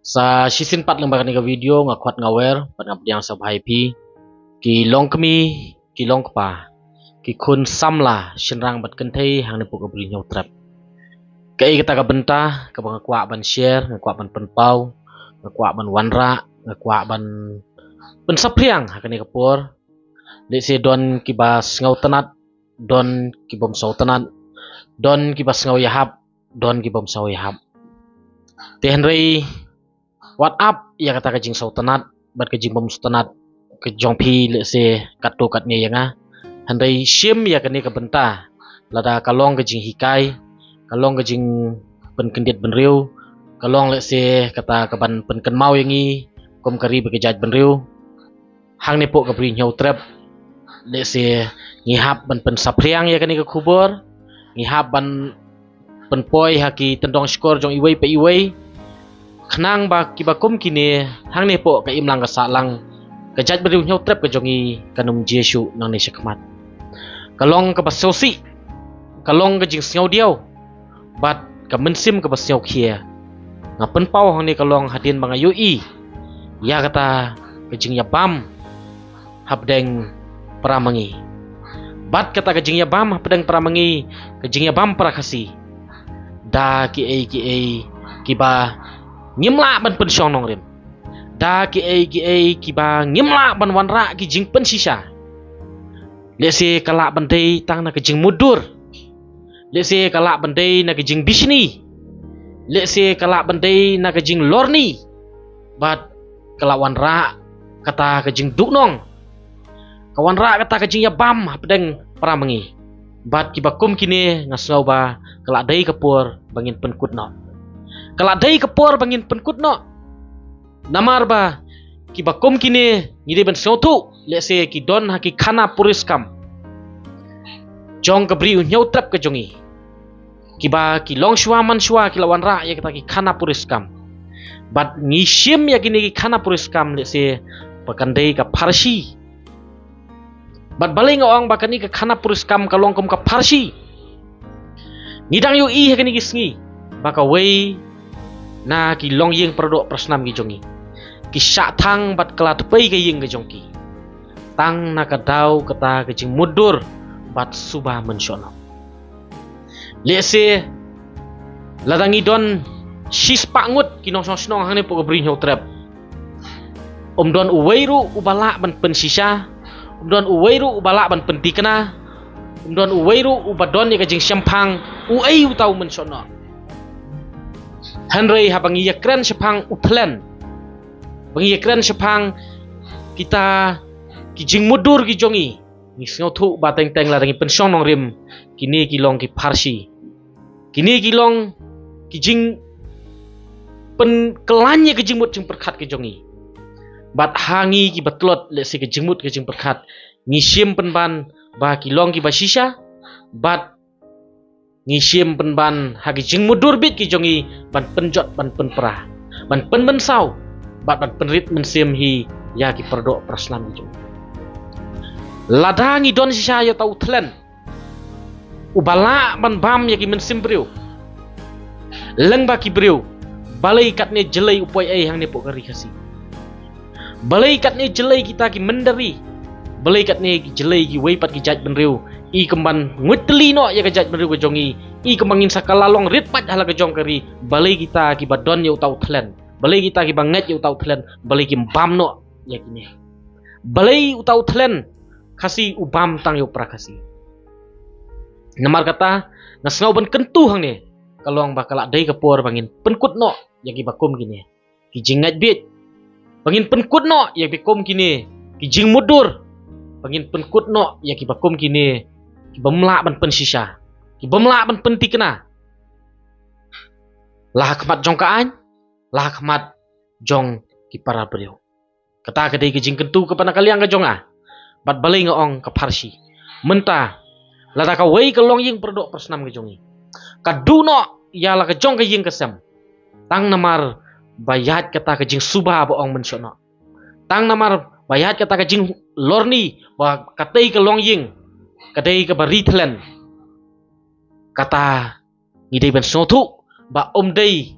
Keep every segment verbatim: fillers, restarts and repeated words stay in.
Sa shisien pat lyngba kane ka video nga kwah nga wer bad nga pdiang sngewbha ïa phi ki longkmie, ki longkpa, ki khun samla shynrang bad kynthei hangne hapoh ka Bri Hynñiewtrep. Kaei kata ka bynta kaba nga kwah ban share, nga kwah ban pynpaw, nga kwah ban wanrah, nga kwah ban pynsaphriang ha kane ka por. Lehse don kiba sngewtynnat, don kibym sngewtynnat, don kiba sngew ïahap, don kibym sngew ïahap. Te hynrei wat ap ïa kata ka jingsngewtynnat bad ka jingbym sngewtynnat ka jong phi lehse katto katne ïa nga. Hynrei shim ïa kane ka bynta lada ka long ka jinghikai, ka long ka jingpynkyndit bynriew, ka long lehse kata kaban pynkynmaw ïa ngi kum ka ri bad ka jaitbynriew. Hangne hapoh ka Bri Hynñiewtrep, lehse ngi hap ban pynsaphriang ïa kane ka khubor, ngi hap ban pynpoi ha ki tyndong shkor jong iwei pa iwei, khnang ba kiba kum kine hangne hapoh ka imlang ka sahlang ka jaitbynriew Hynñiewtrep ka jong ngi kan ym jia shuh nangne shakhmat. Ka long kaba sngewsih, ka long ka jingsngewdiaw bad ka mynsiem kaba sngewkhia. Nga pynpaw hangne ka long hadien ba nga ïohi ïa kata ka jingïabam hapdeng para ma ngi. Bad kata ka jingïabam hapdeng para ma ngi, ka jingïabam para Khasi, da kiei kiei kiba ngim lah ban pynshong nongrim, da kiei kiei kiba ngim lah ban wanrah ki jingpynshisha. Lehse ka lah ban dei tang na ka jingmutdur, lehse ka lah ban dei na ka jingbishni, lehse ka lah ban dei na ka jinglorni, bad ka lah wanrah kata ka jingduhnong, ka wanrah kata ka jingïabam hapdeng para ma ngi. Bad kiba kum kine nga sngew ba ka lah dei ka por ba ngin pynkut noh. Ka lah dei ka por ba ngin pynkut noh. Namar ba kiba kum kine ngi dei ban sngewthuh, lehse ki don ha ki khana puriskam jong ka Bri Hynñiewtrep ka jong ngi, kiba ki longshuwa manshuwa ki la wanrah ïa kita ki khana puriskam. Bad ngi shim ïa kine ki khana puriskam lehse ba kan dei ka pharshi. Bad balei nga ong ba kane ka khana puriskam ka long kum ka pharshi? Ngi dang ïohi ha kine ki sngi ba kawei na ki longïing paradoh parasnam ki jong ngi ki shah thang bad kylla tpei ka ïing ka jong ki tang na ka daw kata ka jingmutdur bad suba mynshohnoh. Lehse lada ngi don shispah ngut ki nongshong shnong hangne hapoh ka Bri Hynñiewtrep, um don uwei ruh uba lah ban pynshisha, um don uwei ruh uba lah ban pynthikna, um don uwei ruh uba don ïa ka jingshemphang uei uta u mynshohnoh. Hynrei haba ngi ïakren shaphang u thlen, ba ngi ïakren shaphang kita ki jingmutdur ki jong ngi, ngi sngewthuh ba teng teng lada ngi pynshong nongrim, kine ki long ki pharshi. Kine ki long ki jingpynkylla ïa ka jingmut jingpyrkhat ka jong ngi. Bad ha ngi kiba tlot lehse ka jingmut ka jingpyrkhat, ngi shim pynban ba ki long kiba shisha, bad ngi shim pynban ha ki jingmutdur beit ki jong ngi ban pynjot, ban pynpra, ban pynmynsaw, bad ban pynrit mynsiem hi ïa ki paradoh parasnam ki jong ngi. Lada ngi don shisha ïa uta u thlen uba lah ban bam ïa ki mynsiem briew lyngba ki briew, balei katne jyllei u poi ei hangne hapoh ka ri Khasi? Balei katne jyllei kita ki mynder ri? Balei katne jyllei kiwei pat ki jaitbynriew? I kumban nguid tylli noh ïa ka jaitbynriew ka jong ngi, i kumban ngin sa kylla long rit pat ha la ka jong ka ri. Balei kita kiba don ïa uta u thlen, balei kita kiba ngeit ïa uta u thlen, balei kim bam noh ïa kine? Balei uta u thlen Khasi u bam tang ïa u para Khasi? Namar kata nga sngew ban kyntu hangne ka long ba ka lah dei ka por ba ngin pynkut noh ïa kiba kum kine ki jingngeit bieit, ba ngin pynkut noh ïa kiba kum kine ki jingmutdur, ba ngin pynkut noh ïa kiba kum kine kibym lah ban pynshisha, kibym lah ban pynthikna, la ha khmat jong ka aiñ, la ha khmat jong ki para briew. Kata ka dei ka jingkyntu kaba na ka liang ka jong nga. Bad balei nga ong ka pharshi? Mynta lada kawei ka longïing paradoh parasnam ka jong ngi ka duh noh ïa la ka jong ka ïing ka sem, tang namar ba ïaid kata ka jingsuba ba ong mynshohnoh, tang namar ba ïaid kata ka jinglorni ba katei ka longïing ka dei kaba ri thlen, kata ngi dei ban sngewthuh ba um dei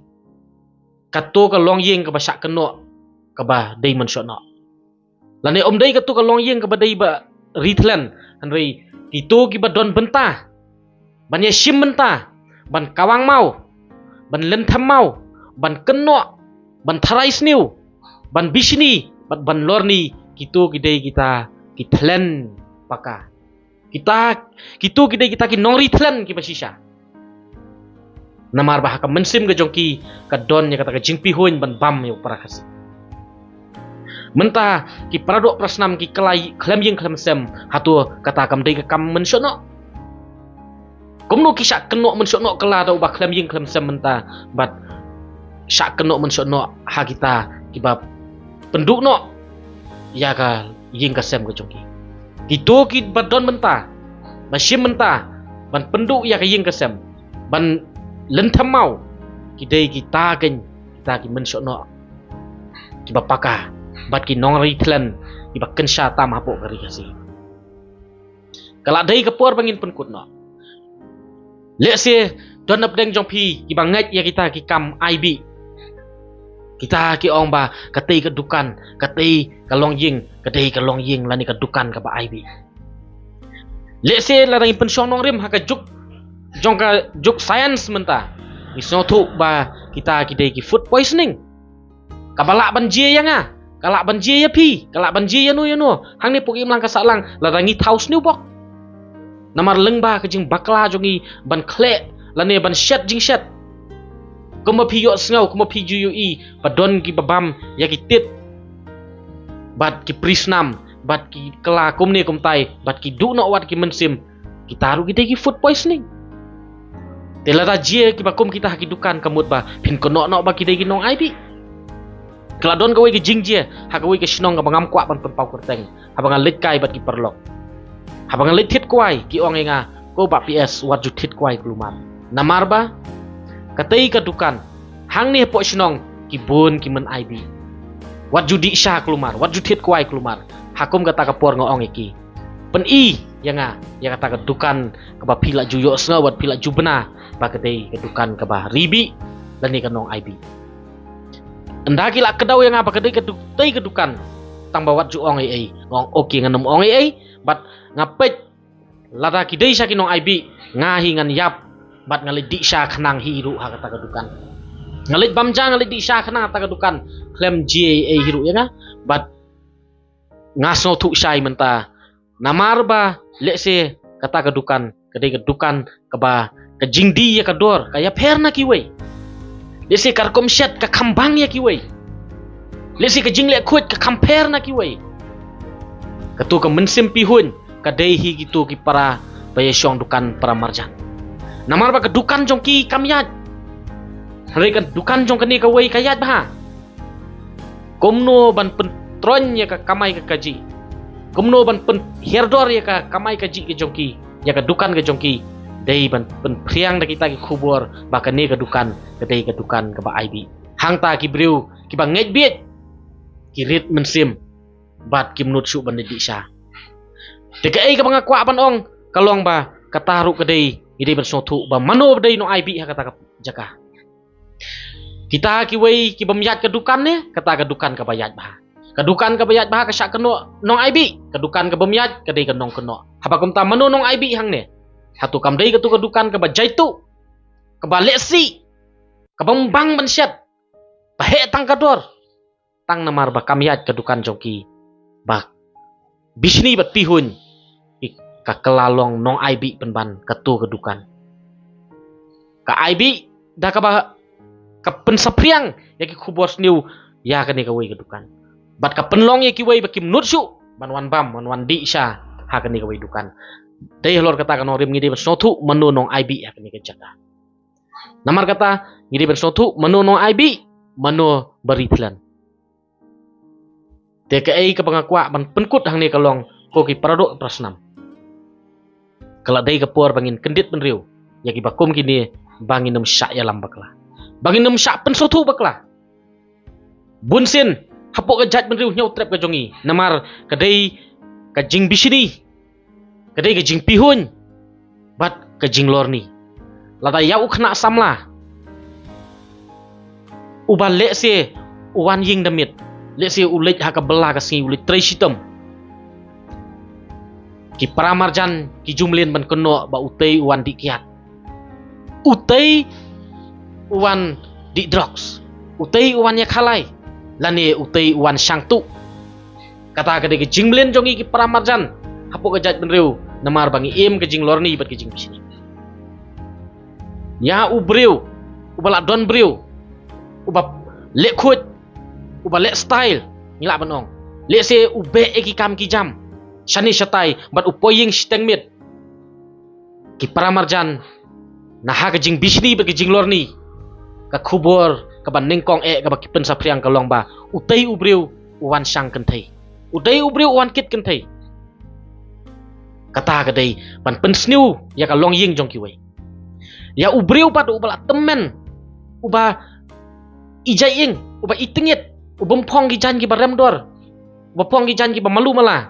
kato ka longïing kaba shah kynnoh kaba dei mynshohnoh. Lane ym dei kato ka longïing kaba dei ba rithlen, hynrei kito kiba don bynta ban ïashim bynta, ban kawang maw, ban lynthem maw, ban kynnoh, ban tharai sniew, ban bishni bad ban lorni, kito ki dei kita ki thlen paka. Kita, kito ki dei kita ki nongri thlen kiba shisha. Namar ba ha ka mynsiem ka jong ki ka don ïa kata ka jingpihuiñ ban bam ïa u para Khasi. Mynta ki paradoh parasnam ki kylla khlem ïing khlem sem, hato kata kam dei ka kam mynshohnoh? Kumno ki shah kynnoh mynshohnoh kylla da uba khlem ïing khlem sem mynta, bad shah kynnoh mynshohnoh ha kita kiba pynduh noh ïa ka ïing ka sem ka jong ki? Kito kiba don bynta, ba shim bynta ban pynduh ïa ka ïing ka sem, ban lynthem maw, ki dei kita keiñ kita ki mynshohnoh kiba paka bad ki nongri thlen kiba kynsha tam hapoh ka ri Khasi. Ka la dei ka por ba ngin pynkut noh. Lehse don napdeng jong phi kiba ngeit ïa kita ki kam aibih. Kita ki ong ba katei ka dukan, katei ka longïing, katei ka longïing lane ka dukan kaba aibih. Lehse lada ngin pynshong nongrim ha ka juk jong ka juk science mynta, ngi sngewthuh ba kita ki dei ki food poisoning. Kaba lah ban jia ïa nga, ka lah ban jia ïa phi, ka lah ban jia ïa no ïa no. Hangne pok imlang ka sahlang, lada ngi thaw sniew bok. Namar lyngba ka jingbakla jong ngi ban khleh lane ban shet jingshet. Kumba phi ïohsngew, kumba phi ju ïohi, ba don kiba bam ïa ki tit bad ki prisnam bad ki kylla kumne kumtai bad ki duh noh wat ki mynsiem, kita ruh ki dei ki food poisoning. Te lada jia kiba kum kita ha ki dukan, ka mut ba phin kynnoh noh ba ki dei ki nongaibih. Ka la don kawei ka jingjia ha kawei ka shnong kaba ngam kwah ban pynpaw kyrteng, haba nga leit kai bad ki paralok, haba nga leit thied kwai, ki ong ïa nga, ko Bah P S, wat ju thied kwai kulmar. Namar ba katei ka dukan hangne hapoh shnong ki bun ki mynaibih. Wat ju dih sha kulmar, wat ju thied kwai kulmar. Ha kum kata ka por nga ong ïa ki, pyni ïa nga ïa kata ka dukan kaba phi la ju ïohsngew bad phi la ju bna ba ka dei ka dukan kaba ribih lane ka nongaibih. Ynda ki la kdew ïa nga ba ka dei ka du-, tei ka dukan, tang ba wat ju ong ei ei. Nga ong, okay, ngan ym ong ei ei. Bad nga peit, lada ki dei sha ki nongaibih, nga hi ngan ïap bad nga leit dih sha khnang hi ruh ha kata ka dukan. Nga leit bam ja, nga leit dih sha khnang ha kata ka dukan, khlem jia ei ei hi ruh ïa nga. Bad nga sngewthuh shai mynta, namar ba lehse kata ka dukan ka dei ka dukan kaba ka jingdie ïa ka dor ka ïapher na kiwei. Lehse ka rukom shet ka kham bang ïa kiwei. Lehse ka jingleh khuid ka kham pher na kiwei. Kato ka mynsiem pihuiñ ka dei hi kito ki para ba ïashong dukan para marjan. Namar ba ka dukan jong ki kam ïaid. Hynrei ka dukan jong kane kawei ka ïaid bha. Kumno ban pyntroiñ ïa ka kamai ka kajih, kumno ban pynhiar dor ïa ka kamai kajih ka jong ki, ïa ka dukan ka jong ki, dei ban pynphriang da kita ki khubor ba kane ka dukan ka dei ka dukan kaba aibih. Hangta ki briew kiba ngeit bieit ki rit mynsiem bad kim nud shuh ban dih sha. Te kaei kaba nga kwah ban ong ka long ba kata ruh ka dei, ngi dei ban sngewthuh ba mano ba dei nongaibih ha kata ka jaka. Kita kiwei ki bym ïaid ka dukan ne, kata ka dukan kaba ïaid bha. Ka dukan kaba ïaid bha ka shah kynnoh nongaibih, ka dukan ka bym ïaid ka dei ka nongkynnoh. Haba kumta mano nongaibih hangne? Hato kam dei kato ka dukan kaba jaituh, kaba lehsih, kaba ym bang ban shet, ba heh tang ka dor? Tang namar ba kam ïaid ka dukan jong ki ba bishni bad pihuiñ, ki ka kylla long nongaibih pynban kato ka dukan. Ka aibih da kaba ka pynsaphriang ïa ki khubor sniew ïa kane kawei ka dukan. Bad ka pynlong ïa kiwei ba kim nud shuh ban wan bam, ban wan dih sha ha kane kawei dukan. Dei halor kata ka nongrim ngi dei ban sngewthuh mano nongaibih ha kane ka jaka. Namar kata ngi dei ban sngewthuh mano nongaibih, mano ba rithlen. Te kaei kaba nga kwah ban pynkut hangne ka long, ko ki paradoh parasnam, ka la dei ka por ba ngin kyndit bynriew ïa kiba kum kine, ba ngin ym shah ïalam bakla, ba ngin ym shah pynsngewthuh bakla. Bunsien hapoh ka jaitbynriew Hynñiewtrep ka jong ngi, namar ka dei ka jingbishni, ka dei ka jingpihuiñ bad ka jinglorni. Lada ïa u khynnah samla Uba lehse u wan ïing da miet, lehse u leit ha ka bylla ka sngi, u leit trei shitom. Ki para marjan ki ju mlien ban kynnoh ba utei u wan dih kiad, utei u wan dih drugs, utei u wan ïakhalai, lane utei u wan shang tuh. Kata ka dei ka jingmlien jong ngi ki para marjan hapoh ka jaitbynriew, namar ba ngi im ka jinglorni bad ka jingbishni. Ïa u briew uba la don briew uba leh khuid, uba leh style, ngi lah ban ong, lehse u beh ïa ki kam ki jam shane shatai bad u poi ïing shiteng miet. Ki para marjan, na ha ka jingbishni bad ka jinglorni, ka khubor kaba nyngkong eh kaba ki pynsaphriang ka long ba utei u briew u wan shang kynthei, utei u briew u wan kit kynthei. Kata ka dei ban pynsniew ïa ka longïing jong kiwei. Ïa u briew pat uba la tymmen, uba i jaiñ, uba i tyngit, u bym phong ki jaiñ kiba rem dor, uba phong ki jaiñ kiba malu mala,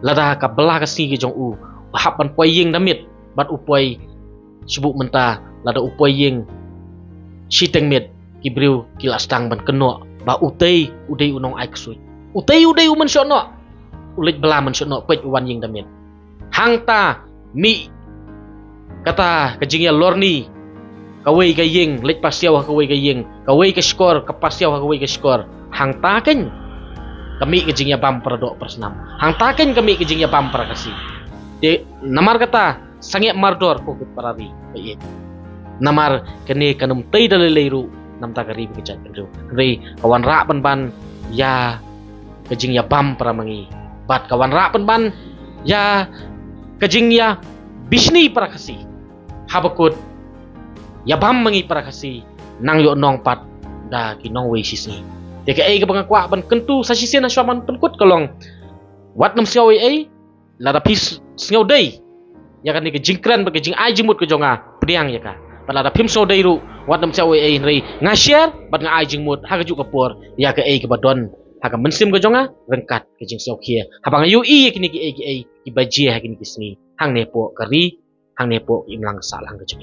lada ka bylla ka sngi ka jong u u hap ban poi ïing da miet bad u poi shu buh mynta, lada u poi ïing shiteng miet, ki briew ki la sdang ban kynnoh ba utei u dei u nongai ksuid, utei u dei u mynshohnoh, u leit bylla mynshohnoh, peit u wan ïing da miet. Hangta mih kata ka jingïalorni, kawei ka ïing leit pasiaw ha kawei ka ïing, kawei ka shkor ka pasiaw ha kawei ka shkor. Hangta kein ka mih ka jingïabam para doh para snam, hangta kein ka mih ka jingïabam para Khasi. Te namar kata, sangeh mardor ko kut para ri ba ïeit. Namar kane kan ym tei da lei lei ruh namar ka ri bad ka jaitbynriew. Hynrei ka wanrah pynban ïa ka jingïabam para ma ngi, bad ka wanrah pynban ïa ka jingïabishni para Khasi. Haba kut ïabam ma ngi para Khasi, nang ïoh nong pat da ki nongwei shisngi. Te kaei kaba nga kwah ban kyntu sa shisien hashwa ban pynkut ka long, wat nym sngew ei ei. Lada phi s-, sngew dei ïa kane ka jingkren bad ka jingai jingmut ka jong nga, pdiang ïa ka. Bad lada phim sngew dei ruh, wat nym sngew ei ei, hynrei nga share bad nga ai jingmut ha kajuh ka por ïa kaei kaba don ha ka mynsiem ka jong nga ryngkat ka jingsngewkhia haba nga ïohi ïa kine kiei kiei kiba jia ha kine ki sngi hangne hapoh ka ri, hangne hapoh ka imlang ka sahlang ka jong ngi.